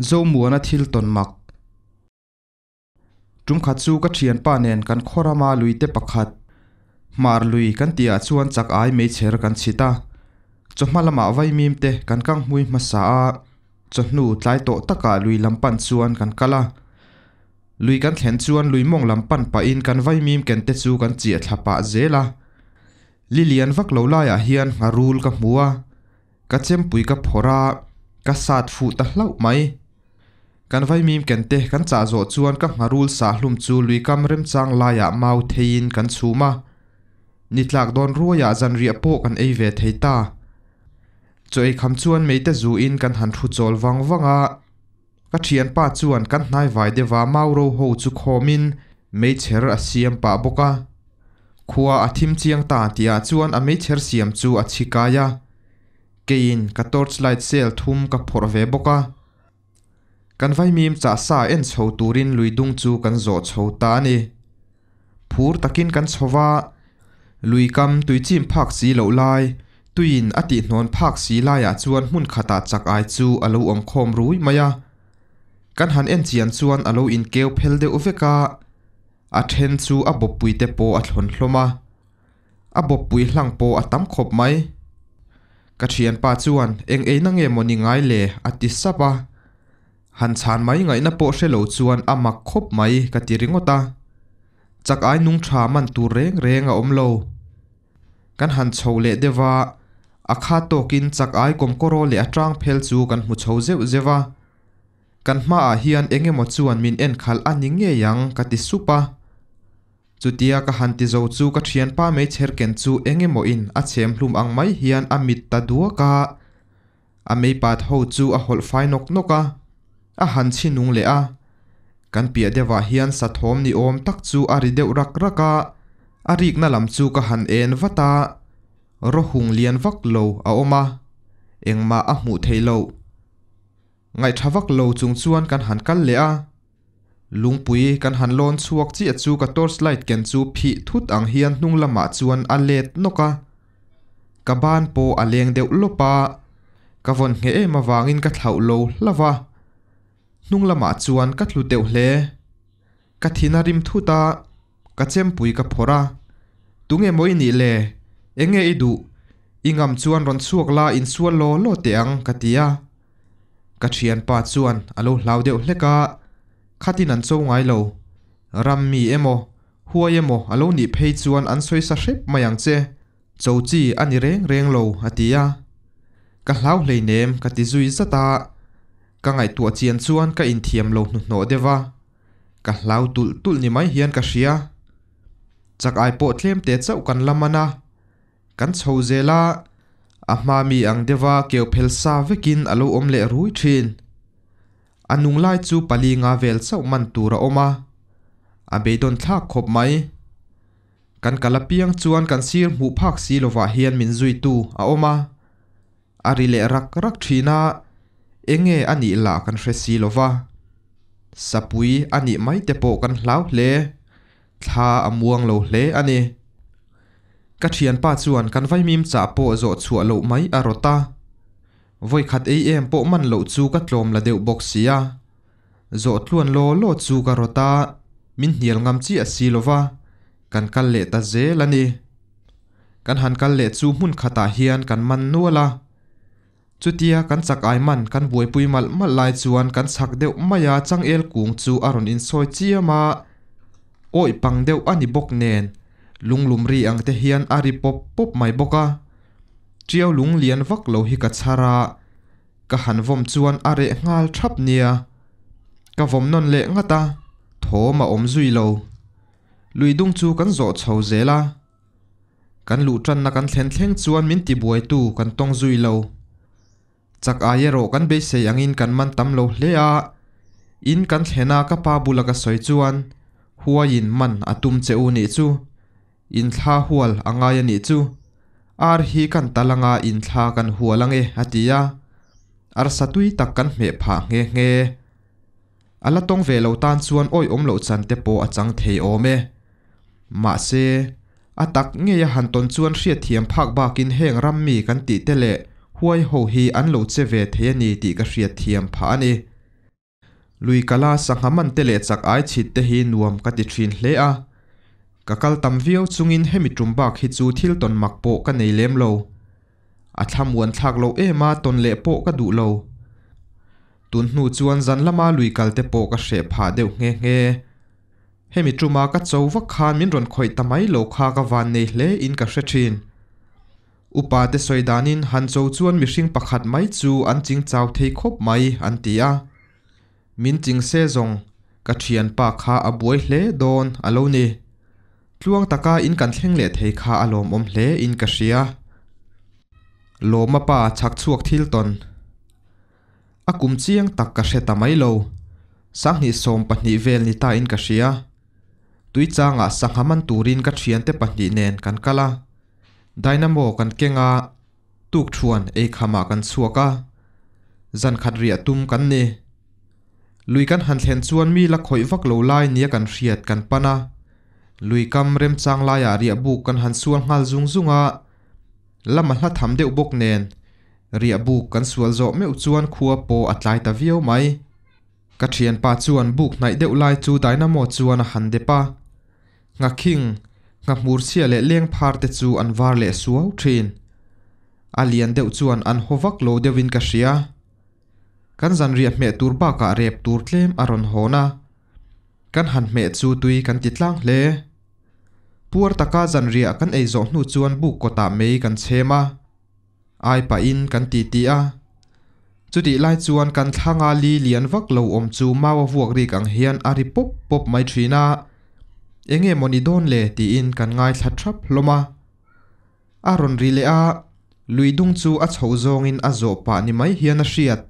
Zomuana thil tawn mak. Tum khat chu ka thianpa nen kan khaw rama luite pakhat Hmar lui kan tihah chuan chak ai meichher kan chhit a. Chawhma lamah vaimim te kan kang hmui hmasa a, chawhnu tlai tawh takah lui lam pan chuan kan kal a. Lui kan thlen chuan lui mawng lam pan pahin kan vaimim ken te chu kan chiah thla pah zel a. Lilian vak lo laiah hian ngharul ka hmu a. Ka chempui ka phawrh a, ka sat fuh ta hlauh mai. Kan vaimim ken te kan chah zawh chuan ka ngharul sah hlum chu luikam remchang laiah mau theiin kan chhum a. Ni tlak dawn ruaiah zanriah pawh kan ei ve thei ta. Chaw ei kham chuan meite zuin kan han thu chawl vang vang a. Ka thianpa chuan kan hnaivai deuha mau ro ho chu khawmin meichher a siam pah bawk a. Khua a thim chiang ta tihah chuan a meichher siam chu a chhi kai a. Keiin ka torchlight cell thum ka phawrh ve bawk a. Kan vaimim chah sa en chho turin lui dung chu kan zawh chho ta a ni. Phur takin kan chho va, lui kam tui chim phak si loh lai, tuiin a tihhnawn phak si laiah chuan hmun khatah chak ai chu a lo awm khawm rui mai a. Kan han en chian chuan a lo inkeu phel deuh vek a, a then chu a bawppui te pawh a thlawn hlawm a. A bawppui hlang pawh a tam khawp mai. Ka thianpa chuan eng eina nge maw ni ngai le a ti sap a. Han chhan mai ngaihna pawh hre lo chuan a mak khawp mai ka ti ringawt a. Chak ai nung tha man tur reng reng a awm lo. Kan han chho leh deuh a, a kha tawkin chak ai kawmkawraw leh a tang phel chu kan hmu chho zeuh zeuh a. Kan hmaah hian eng emaw chuan min en khalh a ni ngei ang ka ti sup a. Chutia ka han ti zo chu ka thianpa meichher ken chu eng emaw in a chhem hlum ang mai hian a mit ta duak a. A meipat ho chu a hawlh fai nawk nawk a, a han chhi nung leh a. Kan piah deuhah hian sathawm ni awm tak chu a ri deuh rak rak a, a rikna lam chu ka han en vat a, rawhung lian vak lo a awm a, engmah a hmuh theih loh. Ngaihṭha vak lo chung chuan kan han kal leh a, lungpui kan han lawn chhuak chiah chu ka torchlight ken chu phih thut ang hian hnung lamah chuan a let nawk a. Ka ban pawh a leng deuh lawp a, ka vawn ngheh em avangin ka thlauh lo hlauh a. Hnung lamah chuan ka tlu deuh hle. Ka thin a rim thut a, ka chempui ka phawrh a. Tunge maw i nih le? Enge i duh? I ngam chuan rawn chhuak la insual law law teh ang ka ti a. Ka thianpa chuan a lo hlau deuh hlek a, khatin an cho ngai lo. Ram mi emaw, huai emaw a lo nih phei chuan an sawi sa hrep mai ang che. Cho chi a ni reng reng lo a ti a. Ka hlau hleinem ka ti zui zat a. Ka ngaihtuah chian chuan ka inthiam lo hnuhnawh deuh a. Ka hlau tulh tulh ni mai hian ka hria. Chak ai pawh tlem te chauh kan la man a. Kan chho zel a, a hma mi ang deuha keu phel sa vekin a lo awm leh rui thin. A nung lai chu pali nga vel chauh man tur a awm a, a beidawn thlak khawp mai. Kan kal apiang chuan kan sir hmuh phak si lovah hian min zuitu a awm a, a ri leh rak rak thin a, enge a nih lah kan hre si lova. Sapui a nih mai te pawh kan hlau hle. Thla a muang lo hle a ni. Ka thianpa chuan kan vaimim chah pawh zawh chhuah loh mai a rawt a. Vawikhat ei em pawh man loh chu ka tlawm la deuh bawk si a. Zawh tluan law law chu ka rawt a, min hnial ngam chiah si lo va, kan kal leh ta zel a ni. Kan han kal leh chu hmun khatah hian kan man nual a. Chutia kan chak ai man kan buaipui malh malh lai chuan kan chhak deuh mai a changel kung chu a rawn insawi chiam a, awih pang deuh a ni bawk nen lunglum ri ang te hian a ri pawp pawp mai bawk a. Tiau lung lian vak lo hi ka chhar a, ka han vawm chuan a reh nghal thap nia. Ka vawm nawn leh ngat a, thawm a awm zui lo. Lui dung chu kan zawh chho zel a. Kan luh tanna kan thlen thleng chuan min tibuaitu kan tawng zui lo. Chak ai erawh kan beisei angin kan man tam lo hle a, in kan thlen a ka pa bula ka sawi chuan huaiin man a tum che u nih chu, in thla hual a ngai a nih chu, ar hi kan tal anga in thla kan hual ange a ti a, arsa tui tak kan hmeh phah nghe nghe. A la tawng ve lo tan chuan awih awm loh chan te pawh a chang thei awm e. Mahse, a tak ngei a han tawn chuan hriatthiam phak bakin heng ram mi kan tih te leh huai ho hi an lo che ve thei a ni tih ka hriatthiam phah a ni. Lui kala sangha man te leh chak ai chhit te hi nuam ka ti thin hle a. Ka kal tam viau chungin hemi tum bak hi chu thil tawn mak pawh ka nei lem lo. A thlamuan thlak loh em a tawn leh pawh ka duh lo. Tun hnu chuan zan lama lui kal te pawh ka hreh phah deuh nghe nghe. Hemi tuma ka cho vak khan min rawn khawih ta mai lo kha ka van nei hle in ka hre thin. Upa te sawi danin han cho chuan mihring pakhat mai chu an ching chau thei khawp mai an ti a. Min ching se zawng ka thianpa kha a buai hle dawn a lo ni. Tluang taka in kan thleng leh thei kha a lawmawm hle in ka hria. Lawma pa chhak chhuak thil tawn. A kum chiang tak ka hre ta mai lo. 2012 vel ni ta in ka hria. Tuichangah sangha man turin ka thiante pahnih nen kan kal a. Dynamo kan keng a, tukthuan ei khamah kan chhuak a. Zan khat riah tum kan ni. Lui kan han thlen chuan mi la khawih vak lo lai nia kan hriat kan pan a. Lui kam remchang laiah riah buk kan han sual nghal zung zung a. Lama hla tham deuh bawk nen riah buk kan sual zawh meuh chuan khua pawh a tlai ta viau mai. Ka thianpa chuan buk hnaih deuh lai chu dynamo chuan a han dep a. Nghakhing, nghahmur chhia leh leng phar te chu an var leh suau thin. A lian deuh chuan an haw vak lo deuhin ka hria. Kan zanriah hmeh tur bakah rep tur tlem a rawn hawn a. Kan han hmeh chu tui kan ti tlang hle. Puar taka zanriah kan ei zawh hnu chuan buk kawtah mei kan chhem a. Ai pahin kan titi a. Chutih lai chuan kan thlanga li lian vak lo awm chu mau a vuak rik ang hian a ri pawp pawp mai thin a. Enge maw ni dawn le tiin kan ngaithla thap hlawm a. A rawn ri leh a, lui dung chu a chho zawngin a zawh pah ni mai hian a hriat.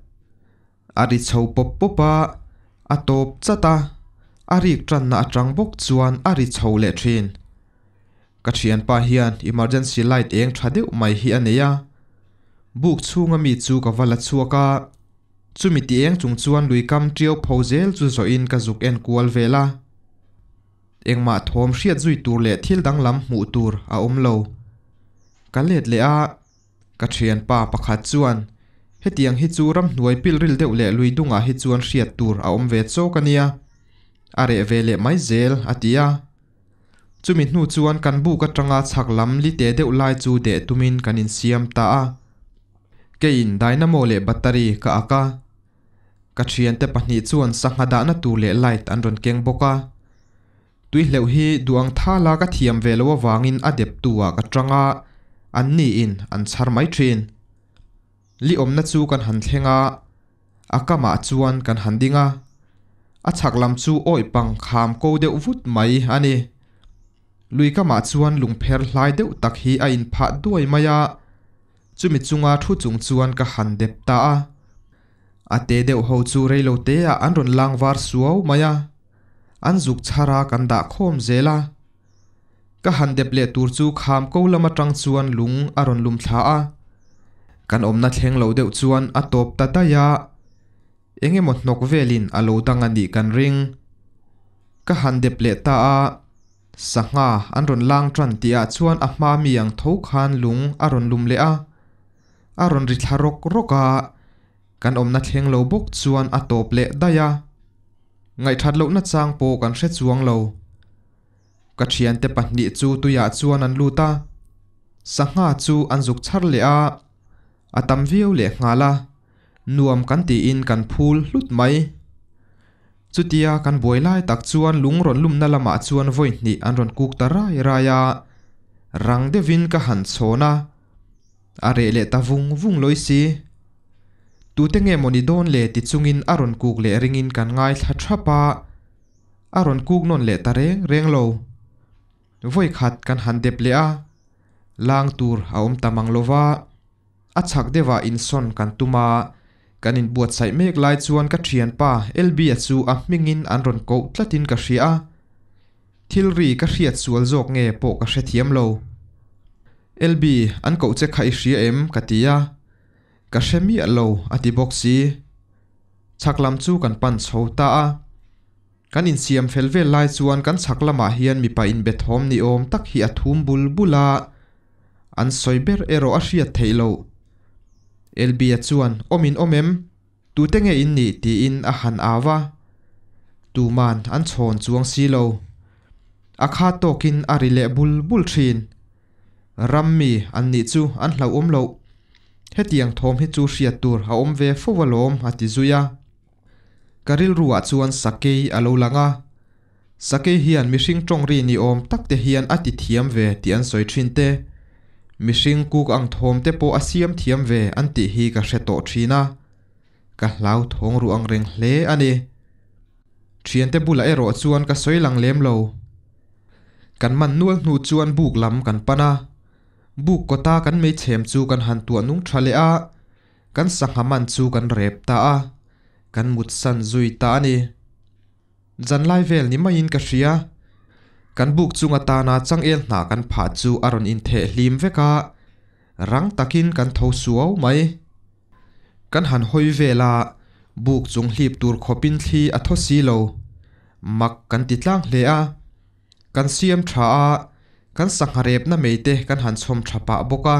A ri chho pawp pawp a, a tawp chat a, a rik tanna atang bawk chuan a ri chho leh thin. Ka thianpa hian emergency light eng tha deuh mai hi a nei a. Buk chhunga mi chu ka va la chhuak a, chumi ti eng chung chuan lui kam tiau pho zel chu zawhin ka zuk en kual vel a. Engmah thawm hriat zui tur leh thil danglam hmuh tur a awm lo. Ka let leh a, ka thianpa pakhat chuan, Hetiang hi chu ramhnuai pilril deuh leh lui dungah hi chuan hriat tur a awm ve chawk a nia. A reh ve leh mai zel, a ti a. Chumi hnu chuan kan buk atanga chhak lam lite deuh lai chu deh tumin kan insiam ta a. Keiin dynamo leh battery ka ak a. Ka thiante pahnih chuan sangha dahna tur leh light an rawn keng bawk a. Tui hleuh hi duang thala ka thiam ve lo avangin a dep tu ah ka tang a, an ni in an chhar mai thin. Li awmna chu kan han thleng a, a kamah chuan kan han ding a. A chhak lam chu awih pang kham ko deuh vut mai a ni. Lui kamah chuan lungpher hlai deuh tak hi a inphah duai mai a, chumi chunga thu chung chuan ka han dep ta a. A te deuh ho chu reilo te ah an rawn lang var suau mai a, an zuk chhar a kan dah khawm zel a. Ka han dep leh tur chu kham ko lam atang chuan lung a rawn lum thla a. Kan awmna thleng lo deuh chuan a tawp ta daih a, engemaw hnawk velin a lo dang a nih kan ring. Ka han dep leh ta a, sangha an rawn lang tan tih ah chuan a hma mi ang tho khan lung a rawn lum leh a. A rawn ri thla rawk rawk a, kan awmna thleng lo bawk chuan a tawp leh daih a. Ngaihthat lohna chang pawh kan hre chuang lo. Ka thiante pahnih chu tuiah chuan an lut a, sangha chu an zuk chhar leh a, a tam viau leh nghal a, nuam kan tiin kan phul hlut mai. Chutia kan buai lai tak chuan lung rawn lumna lamah chuan vawi hnih an rawn kuk ta rai rai a, rang deuhin ka han chhawn a, a reh leh ta vung vung lawi si. Tute nge maw ni dawn le ti chungin a rawn kuk leh ringin kan ngaithla thap a, a rawn kuk nawn leh ta reng reng lo. Vawi khat kan han dep leh a, lang tur a awm ta mang lova, a chhak deuhah insawn kan tum a, kan inbuatsaih mek lai chuan ka thianpa LB-a chu a hmingin an rawn koh tlatin ka hria a, thil ri ka hriat sual zawk nge pawh ka hrethiam lo. LB, an koh che kha i hria em? ka ti a, ka hre miah lo a ti bawk si. Chhak lam chu kan pan chho ta a. Kan insiam fel vel lai chuan kan chhak lamah hian mipa inbe thawm ni awm tak hi a thum bul bul a, an sawi ber erawh a hriat theih loh. LB-a chuan, Awm in awm em? Tute nge in nih? tiin a han au a. Tuman an chhawn chuang si lo. A kha tawkin a ri leh bul bul thin. Ram mi an nih chu an hlauhawm loh. Hetiang thawm hi chu hriat tur a awm ve fo alawm a ti zui a. Ka rilruah chuan sakei a lo lang a. Sakei hian mihring tawng ri ni awm tak te hian a ti thiam ve tih an sawi thin te. Mihring kuk ang thawm te pawh a siam thiam ve an tih hi ka hre tawh thin a. Ka hlauthawng ruh ang reng hle a ni. Thiante bulah erawh chuan ka sawi lang lem lo. Kan man nual hnu chuan buk lam kan pan a. Buk kawta kan meichhem chu kan han tuah nung tha leh a, kan sangha man chu kan rep ta a, kan mutsan zui ta a ni. Zanlai vel ni maiin ka hria. Kan buk chung atana changel hnah kan phah chu a rawn intheh hlim vek a, rang takin kan tho suau mai. Kan han hawi vel a, buk chung hlip tur khawpin thli a thaw si lo. Mak kan ti tlang hle a. Kan siam tha a, kan sangha repna mei te kan han chhawm tha pah bawk a.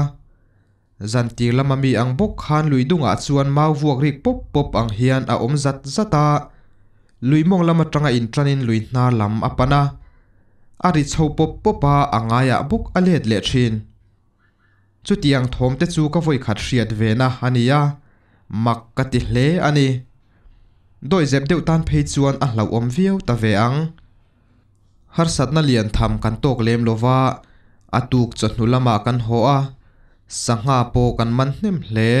Zantir lama mi ang bawk khan lui dungah chuan mau vuak rik pawp pawp ang hian a awm zat zat a. Lui mawng lam atanga intanin lui hnar lam a pan a. A ri chho pawp pawp a, a ngaiah bawk a let leh thin. Chutiang thawm te chu ka vawikhat hriat ve na a ni a, mak ka ti hle a ni. Dawihzep deuh tan phei chuan a hlauhawm viau ta ve ang. Harsatna lian tham kan tawk lem lo va, a tuk chawhnu lamah kan haw a, sangha pawh kan man hnem hle.